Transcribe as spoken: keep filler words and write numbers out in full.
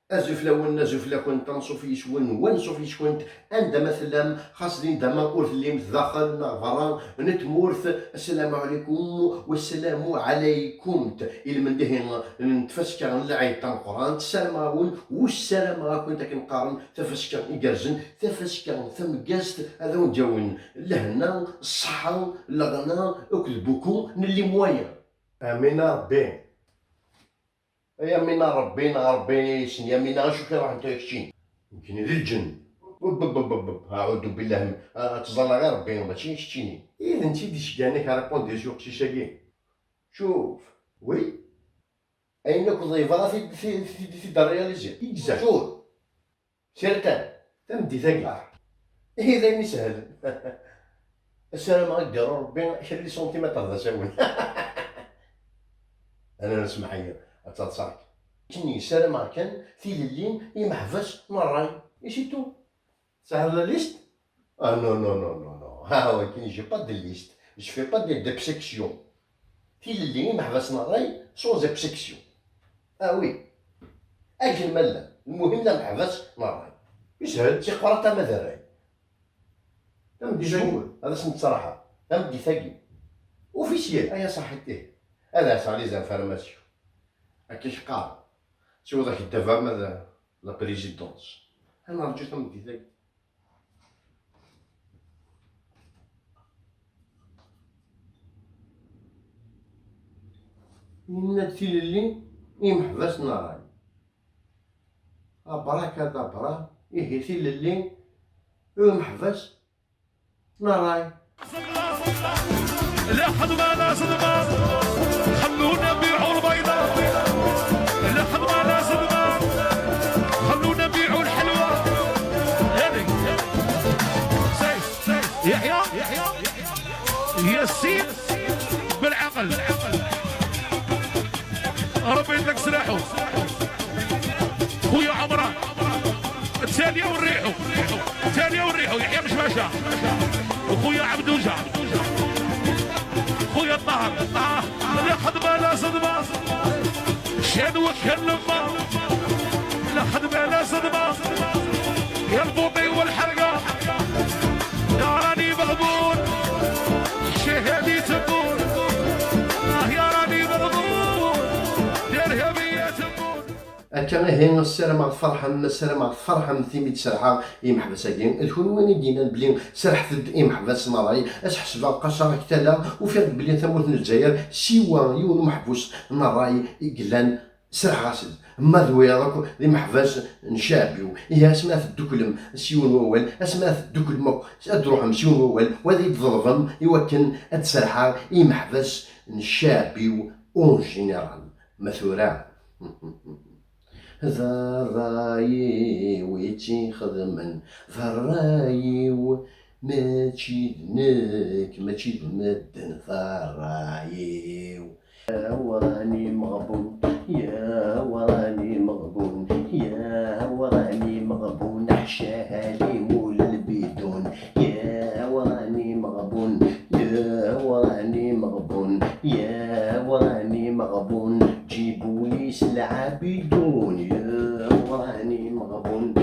Azul fell-awen, azul fell-akent, anṣuf yes-wen, wanṣuf yes-kent, anda ma tellam, xas din dama ur tellimt daxel neɣ berra n tmurt. Assalamu ɛlikum, wassalamu ɛlaykumt. Ilmend ihi n tfaska n lɛid tameqqrant, ssarameɣ-awen, u ssarameɣ-akent akken qqaren, tafaska igerrzen, tafaska tameggazt, ad awen-d-yawin lehna, ṣṣeḥḥa, leɣna, akked buku n les moyens. Amin a Rebbi. Ay amin a Rebbi, neɣ Rebbi yessen, Yamina, acu k-iruḥen tura keččini? Nekkini d lǧen. Bub, bub, bub, bub, bub. Aɛudu billah, m-, a-, ad tẓalla ɣir Rebbi, mačči keččini. I d netta i d-iceggan-ak a répondre s uqcic-agi. Cuf. Oui. Ayen akk d yebɣa tid, tid, tid, tid réaliser. Exact. Sûr. Certain. Tameddit-agi. Ah. Ihi d ayen isehlen. Ssarameɣ ad d-iru Rebbi kra n les centimètres d asawen. Ana nesmeḥ-iyi, ad taḍsa. Kini ssarameɣ kan tilelli i yimeḥbas n ṛṛay. Et c'est tout. Tesɛiḍ la liste? Ah non, non, non, non, non. Ah, wakin, j'ai pas de liste. Je fais pas de, d'obsession. Tilelli i yimeḥbas n ṛṛay, sans obsession. Ah oui. Akken ma llan. Lmuhim d ameḥbas n ṛṛay. Yeshel. Si qrata ma d ṛṛay. Tameddit-agi. Ad as-nettraḥa. Tameddit-agi. Officiel. Aya ṣaḥit ih. Ad ɛasseɣ les informations. Akka i k-qqareɣ. Siweḍ-ak-d daba ma d la présidence. Ad nerǧu tameddit-agi. Yenna-d tilelli i yimeḥbas n ṛṛay. Abrakadabra, ihi tilelli i yimeḥbas n ṛṛay. لا خدمة لا صدمة، خلونا نبيعوا البيضة. لا خدمة لا صدمة، خلونا نبيعوا الحلوى. هذه. سيف، سيف. يحيى، يحيى، ياسين، بالعقل. ربي يديك سلاحه. خويا عمران، الثانية ونريحو، الثانية ونريحو، يحيى مشماشة، وخويا عبدوجة، خويا الطاهر، آه، لا خدمة لا صدمة، شاد وكل ما، لا خدمة لا صدمة، يا البوطي والحرقة، يا راني مغبون، شهادي تبون، آه، يا راني مغبون، يا إرهابي يا تبون. Akka ihi, ssarameɣ tferḥem, ssarameɣ tferḥem imi d-serḥeɣ i yimeḥbas-agi. D kunwi i d-yennan belli serḥet-d i yimeḥbas n ṛṛay. Ad s-ḥesbeɣ qasseɣ-ak tala, ufiɣ-d belli tamurt n Lezzayer siwa yiwen umeḥbus n ṛṛay i yellan, serḥeɣ-as-d. Ma d wiyaḍ akk d imeḥbas n ccaɛb-iw. Ihi asmi ad tedduklem s yiwen wawal, asmi ad tedduklem akk ad d-truḥem s yiwen wawal, u ad iyi-d-ḍelbem i wakken ad d-serḥeɣ i yimeḥbas n ccaɛb-iw en général. Ma tura d ṛṛay-iw i tt-ixedmen, d ṛṛay-iw, mačči d nekk, mačči d medden, d ṛṛay-iw. يا وراني مغبون، يا وراني مغبون، يا وراني مغبون، حشاها لي مول البيدون. يا وراني مغبون، يا وراني مغبون، يا وراني مغبون، جيبوا لي سلعة بدون. يا وراني مغبون،